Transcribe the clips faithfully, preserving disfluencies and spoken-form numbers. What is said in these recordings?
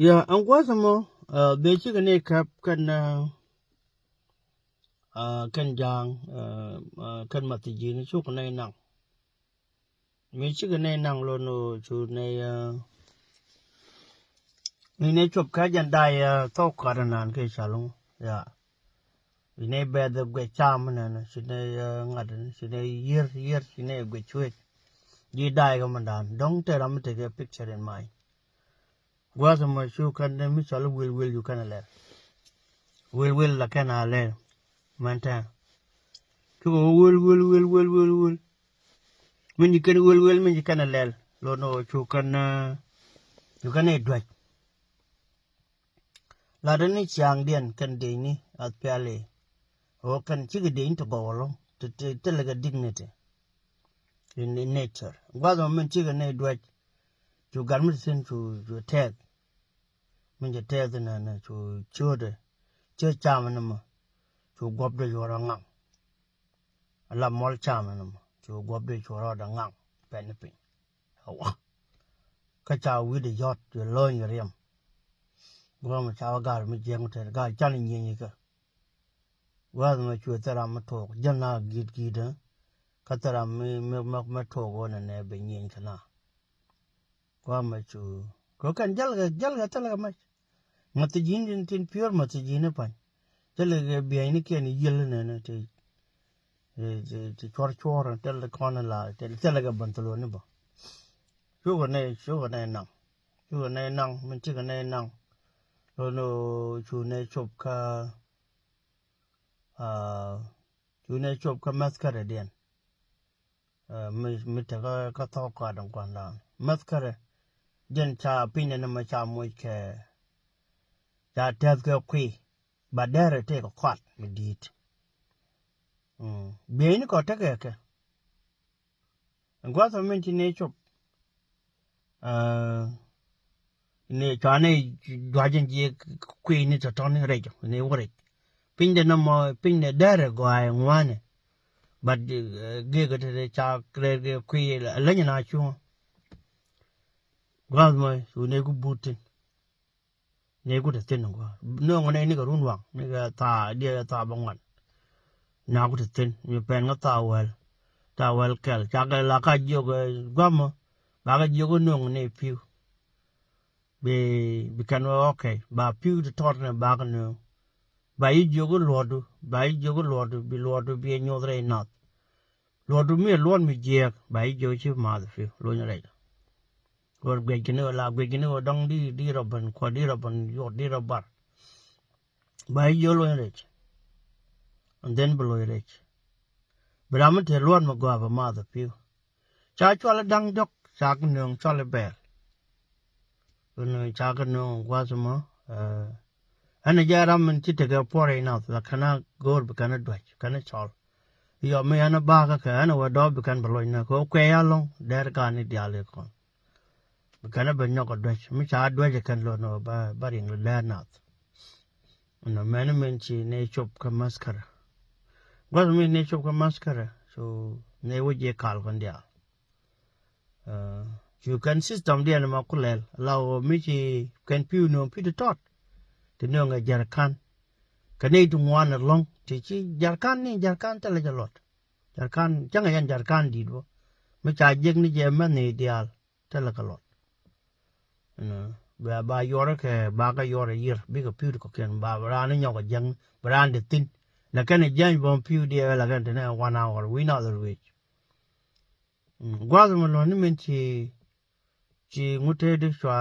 Ya, ɛn gua̱th ɛmɔ, bɛ cikɛ nɛy käp kɛn, kɛn ja̱a̱ŋ, kɛn math ji̱n cuk nɛy naŋ. Mi cikɛ nɛy naŋ lon ɣöö cu nɛy, mi nɛy cuɔp kä jɛn day thɔk kat ɛnan kɛ caloŋ. Ya. Ci nɛy bɛth guɛc cam nɛn, ci nɛy ŋa̱t, ci nɛy yier yier, ci nɛy guɛc cuëëc. Ji̱ day kɛ mɛndan dɔ̱ŋ tɛ ram mi tekɛ picture in mind. Gua̱th ɛmɔ cu kɛn mi cɔl i̱ wel wel cu kɛn a lɛl. Wel wel la kɛn a lɛl. Mɛn tɛn cukɛ wel wel wel wel wel wel. Min ci kɛn wel wel min ci kɛn a lɛl. Lon ɣöö cu kɛn, cu kɛn i̱ duäc. Latdä ni ciaŋdiɛn kɛn dec ni ath piali. Ɣöö kɛn cikɛ dec ni ti gɔw ɛlɔ̱ŋ ti, ti, ti lɛ kɛ dignity in, in nature. Gua̱th ɛmɔ min cikɛ nɛy duäc. Cu gat mi ti thi̱n cu, cu tɛth. Min cɛ tɛth nɛnɛ cu ciötdɛ, ciöt cam ni mɔ. Cu guɔ̱pdɛ cu rɔ ŋaŋ. Ala mɔl cam ni mɔ cu guɔ̱pdɛ cu rɔ dɛ ŋaŋ. Pɛn ni piny. Awa. Kä ca wi̱cdɛ yɔ̱t yɛ lo̱ny yɛ riɛm. Gua̱a̱th ɛmɔ ca wä ga̱r mi jiɛk mi tɛt ga̱r can nyieny ikä. Gua̱a̱th ɛmɔ cuɛ thil ram mi tuɔɔk jäl na gi̱i̱t gi̱i̱t ɛ. Kä thil ram mi, mi, mi, mi tuɔɔk ɣöö nɛnɛ bɛ nyieny kɛ na. Gua̱a̱th ɛmɔ cu kɛ kɛn jäl kɛ, jäl kɛ thilɛ kɛ mac. Math ji̱n tin, tin piöör math ji̱n i̱ pa̱ny. Thilɛ kɛ biɛynikiɛn i̱ yiël inɛnɛ ti, ti, ti, ti cuɔr cuɔr thilɛ kɔn in la, thilɛ, thilɛ kɛ banthaloni bä. Cukɛ nɛy, cukɛ nɛy naŋ. Cukɛ nɛy naŋ, min cikɛ nɛy naŋ. Lon ɣöö cu nɛy cop kä, cu nɛy cop kä mɛth kärɛ diɛn. Mi, mi tekä kä thɔk kat in kuandan. Mɛth kärɛ diɛn ca piny ni mɛ ca moc kɛ, ca tɛth kɛ kui̱. Ba dɛrɛ tëëkɛ kɔat mi di̱i̱t. Bieyni kɔ tekɛ kɛ. Gua̱th ɛmɔ min ci nɛy cop. Ni cɔanɛ jua̱c in jiɛ kui̱ni tɔ̱tɔ̱ni rɛc ni wä rɛc. Pinydɛ nɔmɔ, pinydɛ dɛrɛ gɔaaɛ ŋuanɛ. But gëëkä te ca rɛr kɛ kui̱ leny na cuŋä. Gua̱th mɔ cu nɛy ku but thi̱n. Nɛy ku te thi̱n gua̱a̱ nööŋ nɛy nikɛ run waŋ nikɛ thaa diɛ thaa bä ŋuan. Na ku te thi̱n mi pɛn kä thaa wäl. Thaa wäl kɛl cakɛ la ka jiök gua̱mä. Bakɛ jiök nööŋ nɛy pi̱w. Bi, bi kɛn wä okay ba pi̱w ti tɔt ni bakɛ nööŋ. Ba yi jiök luɔ̱du, ba yi jiök luɔ̱du bi luɔ̱du bi nyoth rɛy nath. Luɔt mi luɔt mi jiɛɛk ba i̱ jiök ci maath pi̱w lony rɛc. Luɔt guic kini ɣöö la guic kini ɣöö dɔ̱ŋ di, di rɔ ben kuɔt di rɔ ben yuɔt di rɔ bar. Ba i̱ jiök lony rɛc. And then bi lony rɛc. Bi ram mi te luɔt mi gɔaa bɛ maath pi̱w. Ca cual i̱ da̱ŋ jɔk ca ki nööŋ cual i̱ bɛɛl. Kɛ nööŋ ca kɛ nööŋ gua̱th mɔ. Ɛn a jɛ ram min ci tekɛ puɔr i̱ nath la kɛn a go̱o̱r bi kɛn a duäc kɛn a cɔl. Yɔ mi ɛn a bakä kɛ ɛn a wä dɔɔp bi kɛn bɛ loc nä kɛ wä kuɛy a lɔ̱ŋ dɛr gan i̱ diaal i̱ kɔn. Bi kɛn a bɛ nyɔk a duäc mi ca duäc a kɛn lo̱n wä ba, ba riŋ lɛ dɛr nath. Nɔ mɛn min ci nɛ cop kä mascara. Gua̱th min nɛ cop kä mascara so nɛ wä jiɛ kal kɔn diaal. Cu kɛn system diɛn ma ku lɛl la ɣöö mi ci kɛn pi̱w nööŋ pi̱w ti tɔt. Ti nööŋ ɛ jɛrkan. Kɛ nɛy ti ŋuan ɛlɔ̱ŋ ti ci jɛrkan ni jɛrkan thilɛ jɛ luɔt. Jɛrkan cäŋɛ yɛn jɛrkan di̱i̱t bä. Mi ca jiäk ni jɛ mɛn ni diaal thilɛ kɛ luɔt. Bɛ ba yuɔr kɛ ba kɛ yuɔr a yier bikɛ pi̱w ti kɔ̱kiɛn ba raan ni nyɔk a jiäk ni bi raan ti thi̱n. Lɛ kɛn a jiäny bä pi̱w diɛ lɛ kɛn ti nɛ one hour wi̱i̱ nath ruëëc. Gua̱th mi luɔ̱n ni min ci, ci ŋut tëëdi cua,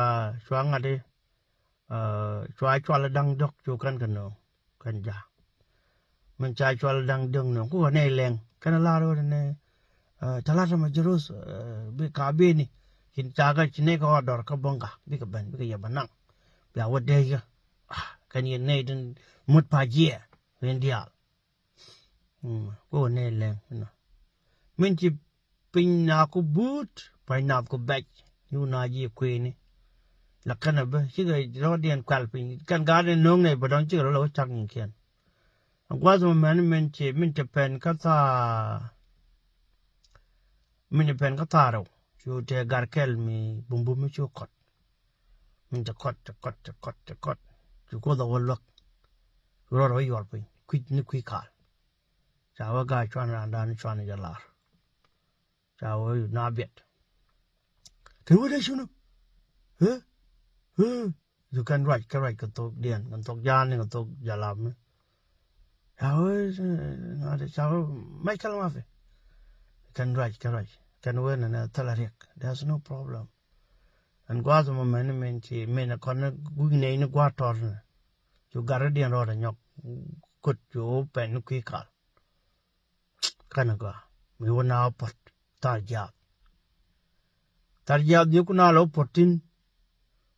cua ŋa̱t i̱ cua cual i̱ da̱ŋ diɔ̱k cu kɛn kɛ nööŋ kɛn ja̱a̱k. Min ca cual i̱ da̱ŋ diɔ̱k nööŋ kukɛ nɛy lɛŋ kɛn i̱ la̱r ɣöö nɛ ca la̱t ɛmɛ jɛ ro̱th. Bi ka bini ci ca kɛ ci nɛy kɛ ɣɔt dɔr kä bo̱ŋ ka bikɛ ben bikɛ yɛ bä naŋ. Bia wä dee yä kɛn yɛ nɛy tin mut pa jiɛ rin diaal. Kukɛ nɛy lɛŋ inɔ min ci piny na ku buut pa̱ny nath ku bɛc. Ni wun a ji̱ kuëëni la kɛn a bä cikɛ rɔ̱diɛn kual piny kɛn gaat in no̱o̱ŋ nɛy bä dɔ̱ŋ cikɛ rɔ la wä cak nyikiɛn. Gua̱th mɔ mɛn min ci min ci pɛn kä thaa. Min ci pɛn kä thaa rɛw cu tɛ gar kɛl mi bumbum mi cu kɔt. Min cɛ kɔt, cɛ kɔt, cɛ kɔt, cɛ kɔt. Cu Kuoth a wä luäk. Cu rɔɔdɛ wä yuɔr piny kui̱c ni kui̱ kal. Ca wä ga̱a̱c cuan raandan cuan jɛ lar. Ca wä na biɛt. Kɛn wä dee cunä? Ɛ? Ɛ? Cu kɛn ruac, kɛn ruac kɛ thok diɛn, kɛn thok ja̱a̱n ni kɛ thok jalap mi. Ca wä, ŋa̱t ca wä mɛc kɛl ma fi. Kɛn ruac, kɛn ruac. Kɛn wä nɛnɛ thilɛ riɛk. There's no problem. Ɛn gua̱a̱th mɔ mɛn min ci min kɔn wi̱i̱ nɛy ni gua̱a̱th tɔr ni. Cu gat rɔ diɛn rɔɔdɛ nyɔk. Kut cu pɛn ni kui̱ kal. Kɛn gɔaa mi wä na wä puɔt thar jiaath. Thar jiaath mi kun a lɛ wä puɔt thi̱n.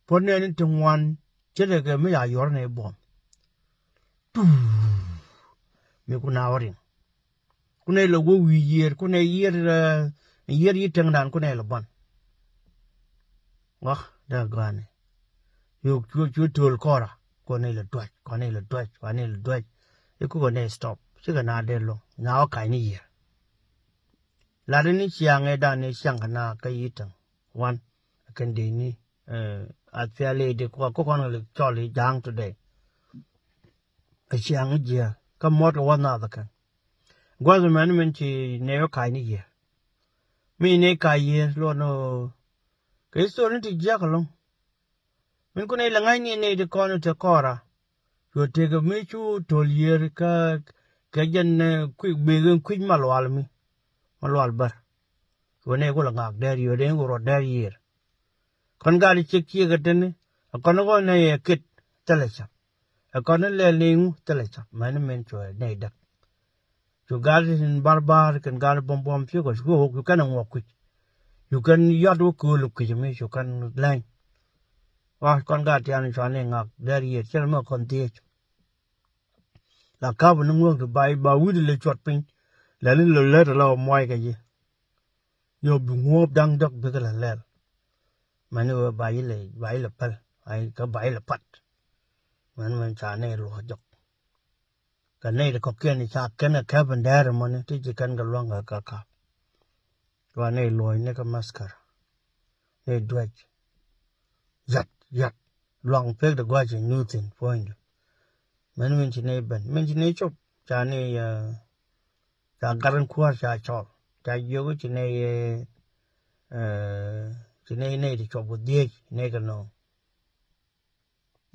Puɔt nɛɛni ti ŋuan ce̱tkɛ mi ca yuɔr nɛy buɔ̱m. Tuu. Mi kun a wä riŋ. Kun nɛy lɛ wä wi̱i̱ yiër, kun nɛy yiër, eh, yiër yi teŋdan kun nɛy lɛ bän. Ŋɔk dee gɔaani. Cu, cu, cu töl kɔra. Kɔn nɛy lɛ duac, kɔn nɛy lɛ duac, kɔn nɛy lɛ duac. I̱ kukɛ nɛy stop. Cikɛ na dee loŋ. Na wä ka̱ny ni yiër. Lat ni ciaŋ ëëdan ni ciaŋ kɛ na kä yi̱ täŋ. Wan kɛn dee ni, eh, a thiali di kua kukɔn kɛ cɔl i̱ ja̱a̱ŋ today. A ciaŋ jiɛ kä muɔt kɛ wä nath kɛn. Gua̱th mɛn min ci nɛy wä ka̱ny ni yiër. Mi nɛy ka̱ny yiër luɔn ɔ. Kɛ history ni ti jiäk ɛlɔ̱ŋ. Min kun nɛy lɛ ŋa̱cni nɛy ti kɔn te kɔra. Cu tekɛ mi cu töl yiër kä kɛ jɛn, eh, kui̱, bek in kui̱c ma lual mi. Ma lual bär. Cu nɛy ku lɛ ŋak dɛr yiër, den ku ruɔt dɛr yiër. Kɔn gat ciek ciek ɛ teni, ɛ kɔn ɣɔn nɛy ɛ ket thilɛ cap. Ɛ kɔn lɛl nɛy ŋu thilɛ cap, mɛn min cuɛ nɛy däk. Cu gat in barbar kɛn gat buɔm buɔm ci kɔ cu kɛ wok cu kɛn a ŋuɔk kui̱c. Cu kɛn yɔt wä kööl kui̱c mi cu kɛn lɛny. Wa kɔn gat tian cuan ni ŋak dɛr yiër cɛn mɛ kɔn thiec. La kap ni ŋuɔk ti ba, ba wi̱cdɛ lɛ cuɔt piny. Lɛl ni lɛ lät ala muɔc kɛ ji̱. Yɔ bi ŋuɔp da̱ŋ dɔk bikɛ lɛ lɛl. Mɛn i̱ wee ba ilɛ, ba ilɛ päl. Ai kä ba ilɛ pat. Mɛn mɛn ca nɛy luɔ̱c jɔk. Kɛ nɛy ti kɔ̱kiɛn ca kɛn kɛ kɛp in dɛɛr mɔni ti ci kɛn kɛ lua̱ŋ kɛ kɛ kap. Wa nɛy luɔ̱c ni kɛ maskar. Nɛy duec. Yat, yat. Luaŋ pek ti gua̱c in nyuth in puɔ̱nydu. Mɛn min ci nɛy ben. Min ci nɛy cop. Ca nɛy, eh, ca gat in kuäär ca cɔl. Ca jiök ci nɛy, eh, eh, ci nɛy nɛy ti cop wä dhiec nɛy kɛ nɔ.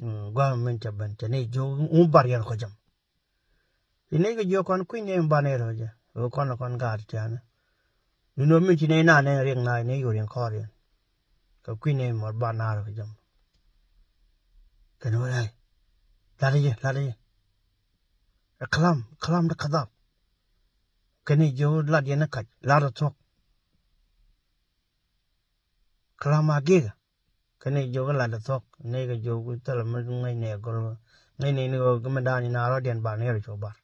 Mm, gua̱a̱th min cɛ ben cɛ ni jiök ŋu bar yɛn kɔc jam. Ci ni kɛ jiök kɔn kui̱ny ni ban yɛn kɔc jɛ. Wee kɔn kɔn gaat tiani. Ni nɔ min ci ni na ni riɛk na ni yur yɛn kɔr yɛn. Kɛ kui̱ny ni mɔr ban na rɔ kɛ jam. Kɛn wee ai. Lat jɛ, lat jɛ. Ɛ kalam, kalam de kadhab. Kɛn ni jiök lat yɛn ni kac, lat ɛ thuɔ̱k. Kalam a gikɛ. Kä ni jiök lat ɛ thuɔ̱k ni kɛ jiök thilɛ mi ŋäc ni ɛ gɔl ŋäc ni ni ɣöö mi da̱a̱n in a rɔ̱diɛn ba ni rɔ cu bar.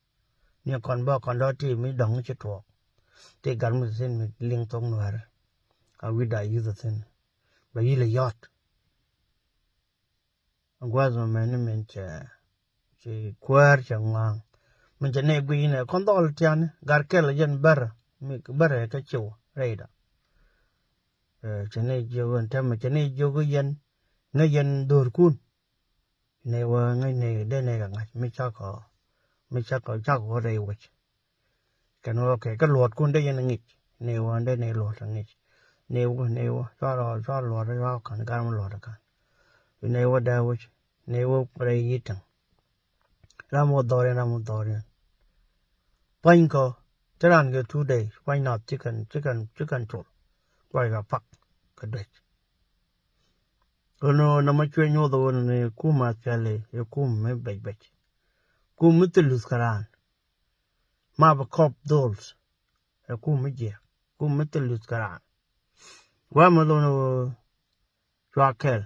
Ni kɔn bä kɔn dɔ̱ ti mi dɔ̱ŋ ci tuɔɔk. Ti gat mi thi̱n mi liŋ thok nuäär. A wi̱cda yuth thi̱n. Bɛ yi̱l ɛ yɔ̱t. Gua̱th mɛ mɛni min cɛ ci kuäär cɛ ŋua̱a̱ŋ. Min cɛ nɛy guic inɛ kɔn dhɔl tiani gat kɛl jɛn bärä mi bärä kä ciw rɛyda. Ɛ, cɛ nɛy jiök in tɛmɛ cɛ nɛy jiök in yɛn ŋäc yɛn dho̱rkun. Nɛy wä ŋäc nɛy dee nɛy kɛ ŋa̱c mi cakɔ mi cakɔ cakɔ rɛy wec. Kɛn wä kɛ kä luɔtkun dee yɛn ŋic. Ni wä dee ni luɔt ŋic. Ni wä ni wä cua rɔ cua luɔt cua ka̱n gat mi luɔt ka̱n. Ni wä dee wä ni wä rɛy yi̱t tiŋ. Ram wä dhɔriɛn ram wä dhɔriɛn. Puany kɔ ti ran kɛ two days puany nath ci kɛn ci kɛn ci kɛn col. Puany kɛ pak kɛ duec. Ɣän ɣän nɔmɔ cuɛ nyuɔth ɣän ni kum a thiali ɛ kum mi bec bec. Kum mi thil luth kɛ raan. Ma bi kɔp dhols. Ɛ kum mi jiɛ kum mi thil luth kɛ raan. Wa mi lon ɣöö cua kɛl.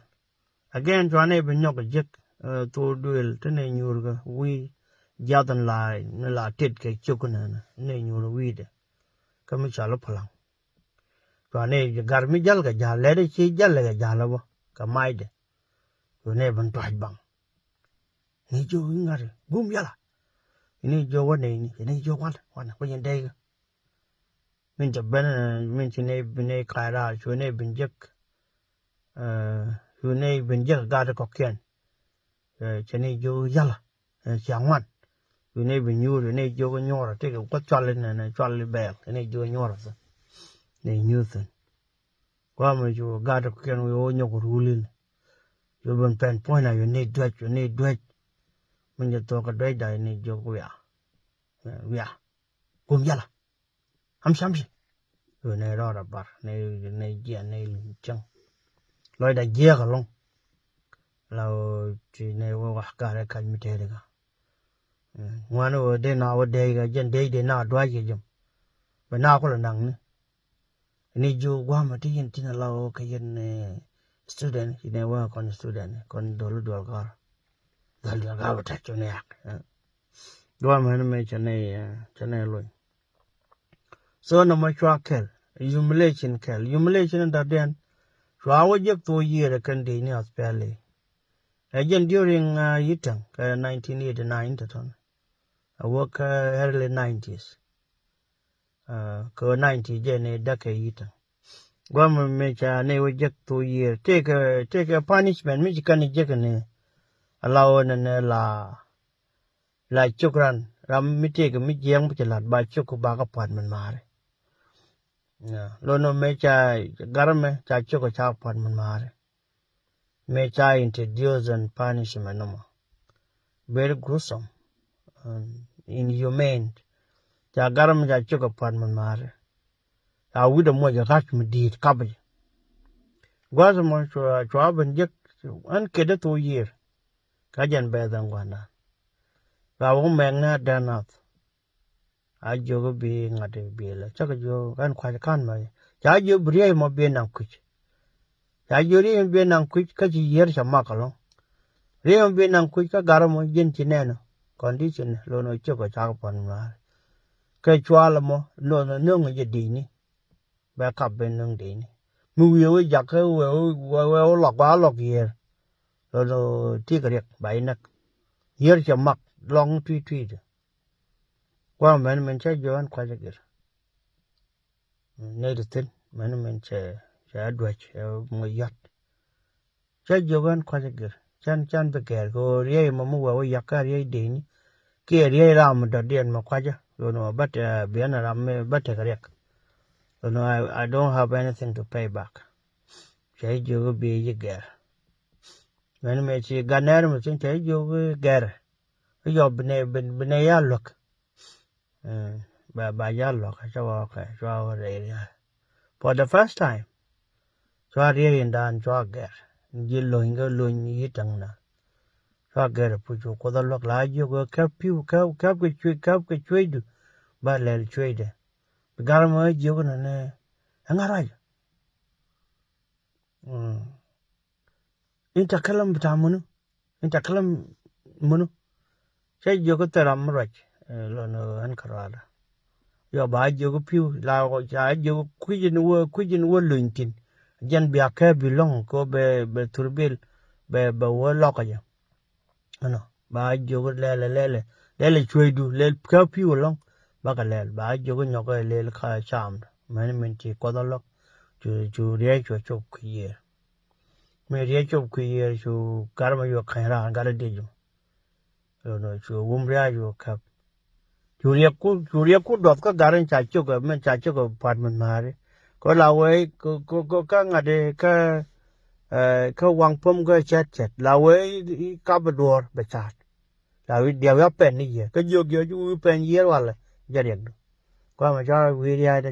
Again cua nɛy bi nyɔk jiäk, eh, thok duël ti nɛy nyuur kɛ wi̱i̱ jiath in la ni la tet kɛ ciök ni nɛy nyuur wi̱i̱dɛ. Kä mi ca lɔ palaŋ. Cua nɛy gar mi jäl kɛ ja̱l lɛt ci jäl kɛ ja̱l bä kɛ macdɛ. Cua nɛy bi tuac baŋ. Ni jiök i̱ ŋa̱t gum yala. Ni jiök wä nɛy ni ni jiök wal wan kui̱ in dɛy kɛ. Min cɛ ben, eh, min ci nɛy bi nɛy ka̱a̱c raar cu nɛy bin jek. Eh, Cu nɛy ben jiäk gat kɔ̱kiɛn. Cɛ nɛy jiök yälä, cia ŋuan. Cu nɛy ben nyuur, cu nɛy jiök nyuɔrä, tëëkɛ gua̱th cual inɛnɛ, cual i̱ bɛɛl, cɛ nɛy jiök nyuɔrä thi̱n. Nɛy nyuur thi̱n. Gua̱a̱mɛ cu gat kɔ̱kiɛn wi̱i̱ wä nyɔk rul in. Cu ben pɛn puɔ̱nyna, cu nɛy duäc, cu nɛy duäc. Min jɛ thuɔ̱k kɛ duäcda, cu nɛy jiök wiaa. Wiaa. Kum yälä. Amshi, amshi. Ɣöö nɛy rɔɔdɛ bar, nɛy, nɛy jiɛn, nɛy luny cäŋ. Lɔcdɛ jiääk ɛlɔ̱ŋ. La ɣöö ci nɛy wä wah garɛ kac mi tëëdikä. Ŋuani ɣöö dee na wä dee ikä jɛn dee dee na dua̱c kɛ jɛ. Bɛ na kulɛ naŋni. Ni ji̱ gua̱a̱mɛ ti yɛn tin ala ɣöö kɛ yɛn student, ci nɛy wä kɔn student, kɔn duɔl duɔl gɔ̱r. Duɔl duɔl gɔ̱r bɛ ta̱c cuni yak. Gua̱a̱mɛ ni mëë cɛ nɛy, cɛ nɛy luny. So nɔmɔ cua kɛl, humiliation kɛl, humiliation in dɔ̱diɛn. Cua wä jek thok yiëër ɛ kɛn dec ni Australia. Ɛ jɛn during Yitäŋ kɛ nineteen eighty nine tɔ̱tɔ̱n. Ɛ wä kä early nineties. Kɛ ninety jɛn i̱ däk kɛ Yitäŋ. Gua̱a̱mɛ mëë ca nɛy wä jek thok yiëër. Tëëkɛ, tëëkɛ punishment mi ci kɛn i̱ jek ni. Ala wä nɛnɛ la La cuk ran, ram mi tëëkɛ mi jiɛɛŋ bi ci la̱t ba cuk ba kɛ pua̱t min ma̱a̱ri. Lo̱n ɔ mëë ca garmɛ ca cuk ca pua̱t min ma̱a̱ri. Mëë ca introduce and punishment nɔmɔ. Very gruesome, inhumane. Ca garmɛ ca cuk pua̱t min ma̱a̱ri. Ca wi̱cdɛ muɔc ɛ ɣa̱c mi di̱i̱t kapɛ jɛ. Gua̱a̱th ɛmɔ cua ben jek ɛn ket ɛ thok yiëër. Kä jɛn bɛth ɛn gua̱ndan. Cua wä mɛk ni a däär nath. A jiök bi ŋa̱t bi lɛ cäk jiök ɛn kua̱c ka̱n mɛ. Ca jiök bi riey mɔ bi naŋ kui̱c. Ca jiök riey mɔ bi naŋ kui̱c kä ci yiër ca mak ɛlɔ̱ŋ. Riey mɔ bi naŋ kui̱c kä garä mɔ ji̱n ci nɛn ɔ. Condition lo̱n ɔ ciök ɔ cak puɔ̱n ma̱a̱r. Kɛ cual ɛmɔ lo̱n ɔ nöŋ jɛ di̱cni. Bɛ kap ben nöŋ di̱cni. Mi wi̱i̱ wä jakä wee wä lɔk ba lɔk yiër. Lo̱n ɔ ti̱i̱ kɛ riɛk ba inäk. Yiër cɛ mak lɔŋ tui̱tui̱dɛ. Gua̱a̱mɛ mɛn mɛn cä jiök ɛn kua̱cä gir. Nɛy ti thi̱n mɛn mɛn cɛ, cɛ duäc, cɛ moc yɔ̱t. Cä jiök ɛn kua̱cä gir. Can, can bi gɛr kɛ ɣöö riey mɔ mi wee wä yak kä riey deni. Kiɛ riey ram mi dɔ̱diɛn mɔ kua̱cä. Ɣöö ni mɔ bä tɛ, biɛn ram mi bä tɛk riɛk. Ɣöö ni I, I don't have anything to pay back. Cɛ jiök bi yi gɛr. Mɛn mɛ ci ganɛr mi thi̱n cɛ jiök gɛr. Yɔ bi nɛ, bi nɛ ya luäk. Ba, ba ya luäk cua wä kɛ, cua wä rɛy ria̱a̱. For the first time. Cua riey in dan cua gɛr. Ji̱ lony kä lony Yitäŋ na. Cua gɛr puc cu Kuoth a luäk la jiök kɛ käp pi̱w, käp, käp kɛ cuec, käp kɛ cuecdu. Ba lɛl cuecdɛ. Bi garmɛ jiök nɛ nɛ. Ɛŋa ruac. Inta kɛlɛm bita munu. Inta kɛlɛm munu. Cɛ jiök thil ram mi ruac. Lɔn ɣän kärɔada. Yɔ ba jiök pi̱w la ca jiök kui̱c in wä, kui̱c in wä luny thi̱n. Jɛn bia kɛ bi lɔ̱ŋ kɛ bɛ, bɛ thurbil bɛ, bɛ wä lɔkä jɛ. Ɛnɔ ba jiök lɛlɛ, lɛlɛ, lɛlɛ cueydu lɛl kä pi̱w ɛlɔ̱ŋ. Bakɛ lɛl ba jiök nyɔk lɛl ka camdä mɛn min ti Kuɔth ɛ lɔk. Cu, cu riɛc cu cop kui̱ yiëër. Mi riɛc cop kui̱ yiëër cu gat mɛ yuɔ käny raan gat ɛ diec. Cu wum riac cu käp. Cu riɛk ku, cu riɛk ku duɔth kä gat in ca cok min ca cok pua̱t min ma̱a̱ri. Kɛ la wee kä ŋa̱t kä, kä waŋ pom kä cɛt cɛt la wee kap duɔ̱ɔ̱r bɛ ca̱a̱t. La wi̱i̱ diaw ya pɛn ni yiëë kä jiök jiök ci wi̱i̱ pɛn yiëër walɛ jɛ riɛkdu. Kuamɛ ca wi̱i̱ ria̱a̱cdä